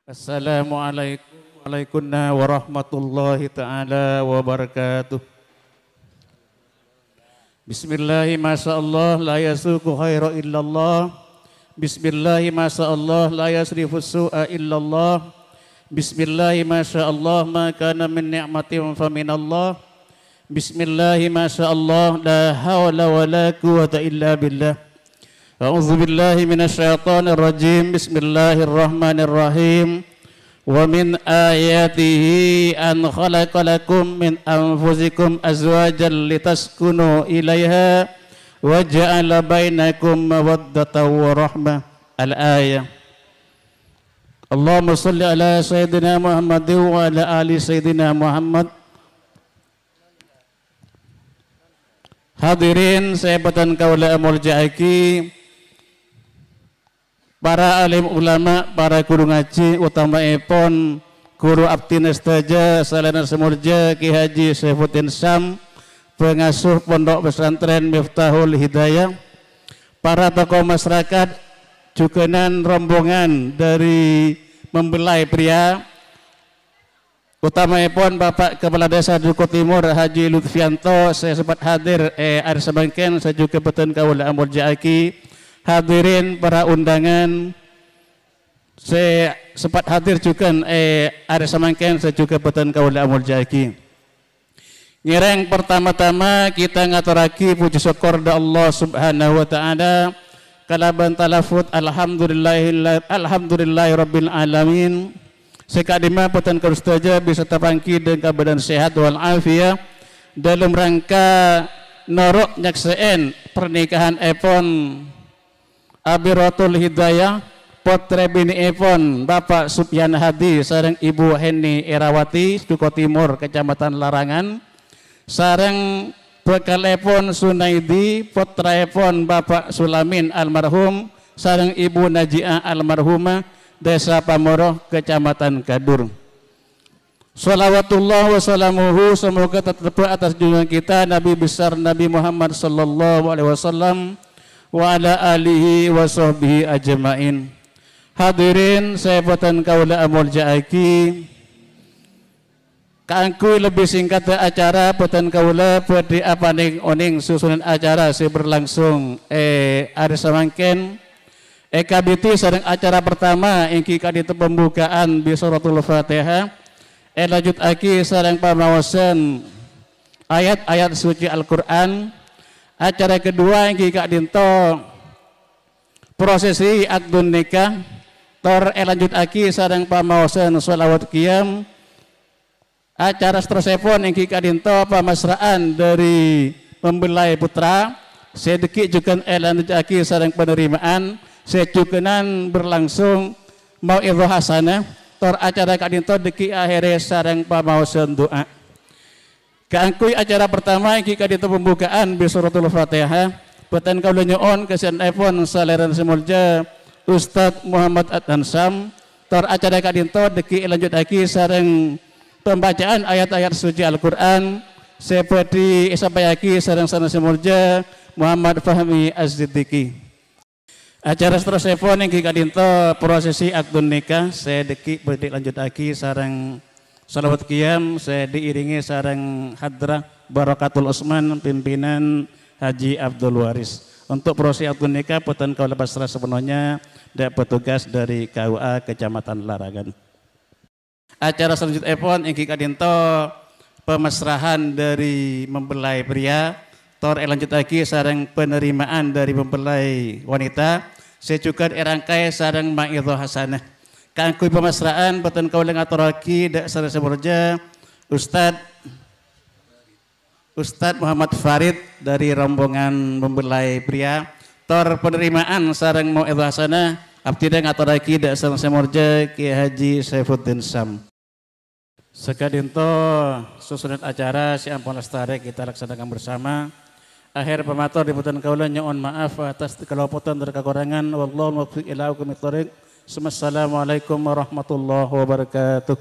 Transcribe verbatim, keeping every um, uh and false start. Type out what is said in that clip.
Assalamualaikum warahmatullahi ta'ala wabarakatuh. Bismillah, masya Allah, la yasuqu khaira illallah. Bismillah, masya Allah, la yasrifu su'a illallah. Bismillah, masya Allah, ma kana min ni'matin fa minallah. Bismillah, masya Allah, la haula wa la quwwata illa billah. A'udzubillahi minasyaitonirrajim. Bismillahirrahmanirrahim. Wa min ayatihi an khalaqa lakum min anfusikum azwajan litaskunu ilaiha wa ja'ala bainakum mawaddatan wa rahmah. Al-ayah. Allahumma shalli ala Sayyidina Muhammadin wa ala ali Sayyidina Muhammad. Hadirin sè bhâdhân kaulâ amoljâ'aghi, para alim ulama, para ghuru ngajhi, otama'èpon ghuru abdhina sadhâjâ, salaèn sè moljâ Kè Haji Saifuddin Sam, pangasuh Pondok Pesantren Miftahul Hidayah, para tokoh masyarakat, jhughânan rombongan dhâri mempelai pria, otama'èpon Bapak Kepala Desa Duko Timur, Haji Lutfianto, sè sempat hadir è arè samangkèn, sè jhughân bhâdhân kaulâ amoljâ'aghi. Hadirin para undangan sè sempat hadir jhughân è arè samangkèn, sè jhughân bhâdhân kaulâ amoljâ'aghi. Ngèrèng partama-tama kita ngatorraghi pojhi sokkor dâ' Allah Subhanahu wa Ta'ala kalabân talaffuz, "Alhamdulillahilla-, alhamdulillahirabbil alamin." Sè ka'dimma bhâdhân kaulâ sadhâjâ bisa tapangghi dâ' kabâdâ'ân sehat wal afiyah dâlem rangka noro' nyaksè'è pernikahanèpon Abiratul Hidayah, pottrè binè'èpon Bapak Supyan Hadi sareng Ibu Heni Erawati, Duko Timur, Kecamatan Larangan, sareng bhâkalèpon Sunaidi, pottraèpon Bapak Sulamin almarhum, sareng Ibu Najiah almarhumah, Desa Pamoro, Kecamatan Kadur. Shalawatullah wa salamuhu, semoga tetep atas junjungan kita Nabi besar Nabi Muhammad sallallahu alaihi wasallam wa ala alihi wa sahbihi ajma'in. Hadirin sè bhâdhân kaulâ amoljâ'aghi, kaangghuy lebbi singkatta acara bhâdhân kaulâ bhâdhi apanèng-onèng susunan acara sè berlangsung è arè samangkèn. Èkabidhi sareng acara partama èngghi ka'dinto pembukaan bi' Suratul Fatihah, èlanjutaghi sareng pamaosan ayat-ayat suci Al-Qur'an. Acara kedua èngghi ka'dinto prosesi akdun nikah, tor èlanjutaghi sareng pamaosan shalawat qiyam. Acara saterrossèpon èngghi ka'dinto pamasra'an dhâri mempelai putra, sè dâggi' jhughân èlanjutaghi sareng panarèma'an, sè jhughânan berlangsung mau'idhah hasanah, tor acara ka'dinto dâggi' ahèrè sareng pamaosan du'a. Kaangghuy acara partama èngghi ka'dinto pembukaan bi' Suratul Fatihah, bhâdhân kaulâ nyo'on kasèyanèpon salèrana sè moljâ Ustadz Muhammad Adnan Sam, tor acara ka'dinto dâggi' èlanjutaghi sareng pembacaan ayat-ayat suci Al-Qur'an sè bhâdhi èsampèyaghi sareng salèrana sè moljâ Muhammad Fahmi Az-Ziddiqi. Acara saterrossèpon èngghi ka'dinto prosesi akdun nikah sè dâggi' bhâdhi lanjutaghi sareng shalawat qiyam sè diiringi sareng Hadrah Barakatul Usman, pimpinan Haji Abdul Waris. Untuk prosesi akdun nikah bhâdhân kaulâ pasra sapenuhnya dâ' petugas dari K U A Kecamatan Larangan. Acara salanjutèpon èngghi ka'dinto pamasrahan dhâri mempelai pria, tor èlanjutaghi sareng panarèma'an dhâri mempelai wanita, sè jhughân èrangkaè sareng mau'idhah hasanah. Kaangghuy pamasra'an, bhâdhân kaulâ ngatorraghi dâ' salèrana sè moljâ Ustadz Ustadz Muhammad Farid dhâri rombongan mempelai pria, tor panarèma'an sareng mau'idhah hasanah, abdhina ngatorraghi dâ' salèrana sè moljâ Kè Haji Saifuddin Sam. Saka'dinto susunan acara sè ampon lastarè kita laksanakan bersama. Akhèr pamator dhâri bhâdhân kaulâ nyo'on ma'af atas kalopotan tor kakorangan. Wallahul muwaffiq ila aqwamit thoriq. Assalamualaikum warahmatullahi wabarakatuh.